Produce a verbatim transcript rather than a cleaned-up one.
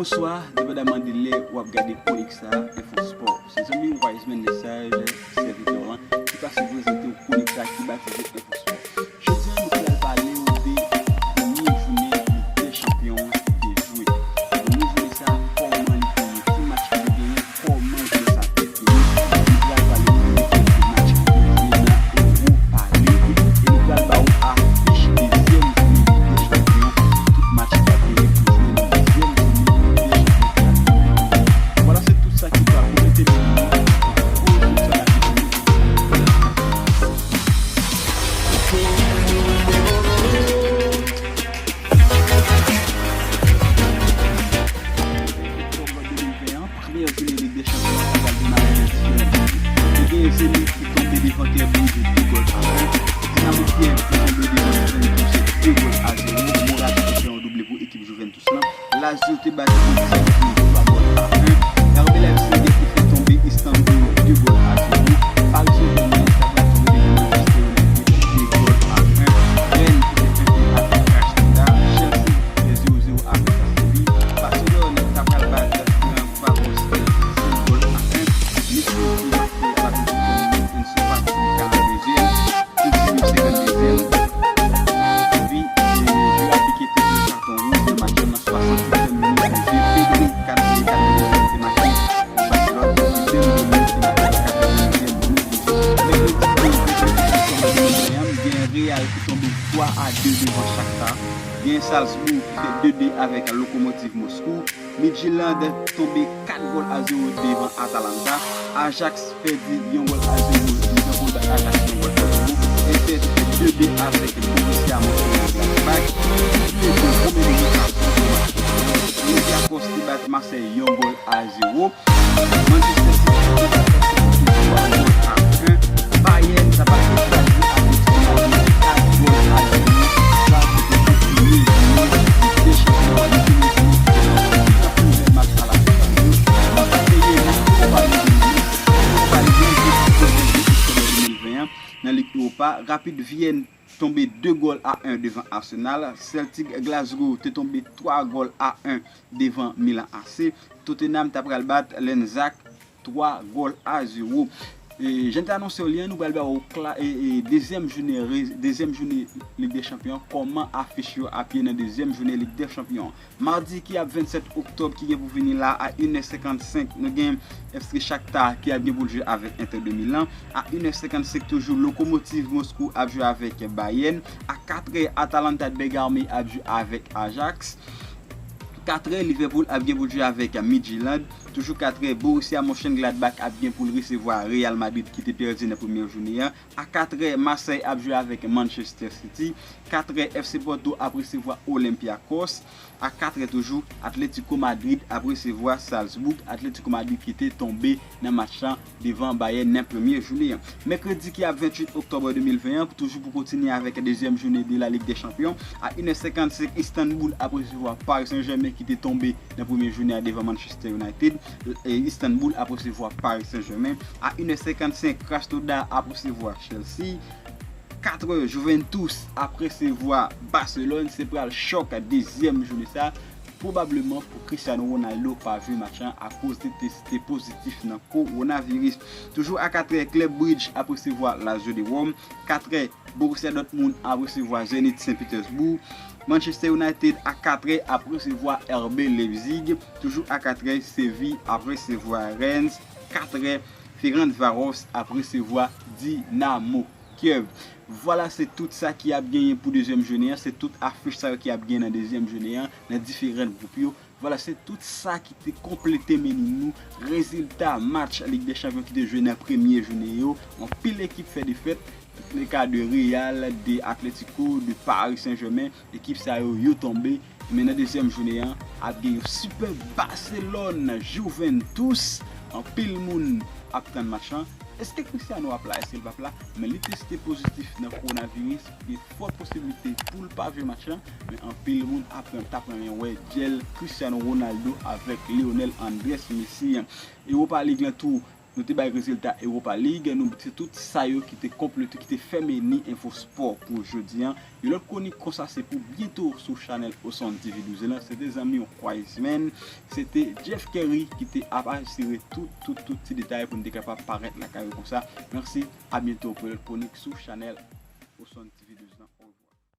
Bonswa, depandaman de lè w ap gade kwonik sa a, Info Sport. Se zanmi w Wiseman Lesage, sèvitè w lan, ki pase prezante w kwonik sa a ki batize Info Sport. Jodi a, nou pral pale w de premye jounen Lig dè Chanpyon an ki te jwe. Premye jounen sa a, kòman li te ye, ki match ki te genyen, kòman jounen sa a te fini. Nou pral pale w de kèlke match ki te jwe nan Europa League e nou pral ba w afich dezyèm jounen Lig dè Chanpyon, tout match ki ap genyen pou jwe nan dezyèm jounen Lig dè Chanpyon ki ap genyen. Vwala, se tout sa ki pral konplete meni nou. Pou tout sa n ap fè. Premyè jounen Lig dè Chanpyon an pral demare nan diferan kote. Nou genyen Zenit ki tonbe devan Club Brugge de gòl a en. Dynamo Kiev ki tonbe devan Juventus de gòl a zewo. Morat ki fè yon double pou ekip Juventus lan. Lazio te bat Borussia Dortmund twa gòl a en. R B Leipzig ki fè tonbe Istanbul de gòl a zewo. Paris Saint-Germain ta pral tonbe devan Manchester United de gòl a en. Rennes ki te fenke avèk Krasnodar. Chelsea fè zewo zewo avèk Séville. Barcelone ta pral bat Ferencvaros senk gòl a en. Messi ki make la vizit Ansu Fati karanndezyèm. Coutinho senkanndezèm. Epi, e, jwe a pike te pran katon wouj nan match la nan swasannsizyèm minit de jeu. Pedri, kat-, katrevennsenk, te make pou Barcelone. Epi Dembélé te make katrevennonzyèm minit de jeu. Mèkredi, e, vennsenk oktob de mil venn, gen Real ki tonbe twa a de devan Shakhtar. Gen Salzbourg ki fè de de avèk Lokomotiv Moskou. Midtjylland tonbe kat gòl a zewo devan Atalanta. Ajax pèdi yon gòl a zewo devan Ajax, yon gòl a zewo. Inter te fè de de avèk Borussia Mönchengladbach. Ki te jwe Romelu Lukaku nan match la. Olympiakos te bat Marseille yon gòl a zewo. Manchester City te bat Porto twa gòl a en. Bayern ta pral kraze Atletico Madrid kat gòl a zewo. Sa se te premye jounen Lig dè Chanpyon an. Li te mete yon nouvèl match a la Copa Rio. Mwen pa te ye nan Copa Rio. Copa Rio, de mil venn an, nan Lig Europa, Rapid Vyèn tonbe de gòl a en devan Arsenal. Celtic Glasgow te tonbe twa gòl a en devan Milan A C. Tottenham ta pral bat Lens twa gòl a zewo. E, jan m te anonse w li an, nou pral ba w kla-, e, e, dezyèm jounen re-, dezyèm jounen Lig dè Chanpyon an, kòman afich yo ap ye nan dezyèm jounen Lig dè Chanpyon an. Madi ki ap vennsèt oktòb ki gen pou vini la a inè senkannsenk, nou gen F C Shakhtar ki ap gen pou l jwe avèk Inter de Milan. A inè senkannsenk toujou, Lokomotiv Moskou ap jwe avèk Bayern. A katrè, Atalanta Bergame ap jwe avèk Ajax. Katrè, Liverpool ap gen pou l jwe avèk Midtjylland. Toujou katrè, Borussia Mönchengladbach ap gen pou l resevwa Real Madrid ki te pèdi nan premyè jounen an. A katrè, Marseille ap jwe avèk Manchester City. Katrè, F C Porto ap resevwa Olympiakos. A katrè toujou, Atletico Madrid ap resevwa Salzbourg. Atletico Madrid ki te tonbe nan match lan devan Bayern nan premye jounen an. Mèkredi ki ap venntuit oktòb de mil venn an, toujou pou kontinye avèk dezyèm jounen de la Ligue des Champions. A inè senkannsenk, Istanbul ap resevwa Paris Saint-Germain ki te tonbe nan premye jounen an devan Manchester United. E Istanbul ap resevwa Paris Saint-Germain. A inè senkannsenk, Krasnodar ap resevwa Chelsea. Katrè, Juventus ap resevwa Barcelone. Se pral chòk dezyèm jounen sa. Pwobableman pou Cristiano Ronaldo pa jwe match lan akoz li teste pozitif nan kowonaviris. Toujou a katrè, Club Brugge ap resevwa Lazio de Rome. Katrè, Borussia Dortmund ap resevwa Zenit Saint Petersbourg. Manchester United a katrè ap resevwa R B Leipzig. Toujou a katrè, Séville ap resevwa Rennes. Katrè, Ferencvaros ap resevwa Dinamo Kiev. Vwala, se tout sa ki ap genyen pou dezyèm jounen an. Se tout afich sa yo ki ap genyen nan dezyèm jounen an, nan diferan gwoup yo. Vwala, se tout sa ki te konplete meni nou. Rezilta match Lig dè Chanpyon ki te jwe nan premye jounen yo. Anpil ekip fè defèt. Tout le ka de Real, de Atletico, de Paris Saint-Germain. Ekip sa yo, yo tonbe. Men nan dezyèm jounen an, ap gen yon sipèb Barcelone, Juventus. Anpil moun ap tann match lan. Èske Cristiano ap la? Èske l p ap la? Men li teste pozitif nan kowonaviris. Gen fòt posiblite pou l pa jwe match lan. Men anpil moun ap pran, t ap renmen wè dyèl Cristiano Ronaldo avèk Lionel Andres Messi an. Europa League lan tou, Nou te bay rezilta Europa League, nou se tout sa yo ki te konplete, ki te fèmen ni Info Sport pou jodi an. Yon lòt kwonik konsa se pou byento sou chanèl Oson T V douz lan. Se te zanmi w Wiseman, se te Jeff Kerry ki te ap asire tout, tout, tout ti detay pou n te kapab parèt lakay ou konsa. Mèsi, a byento pou yon lòt kwonik sou chanèl Oson T V.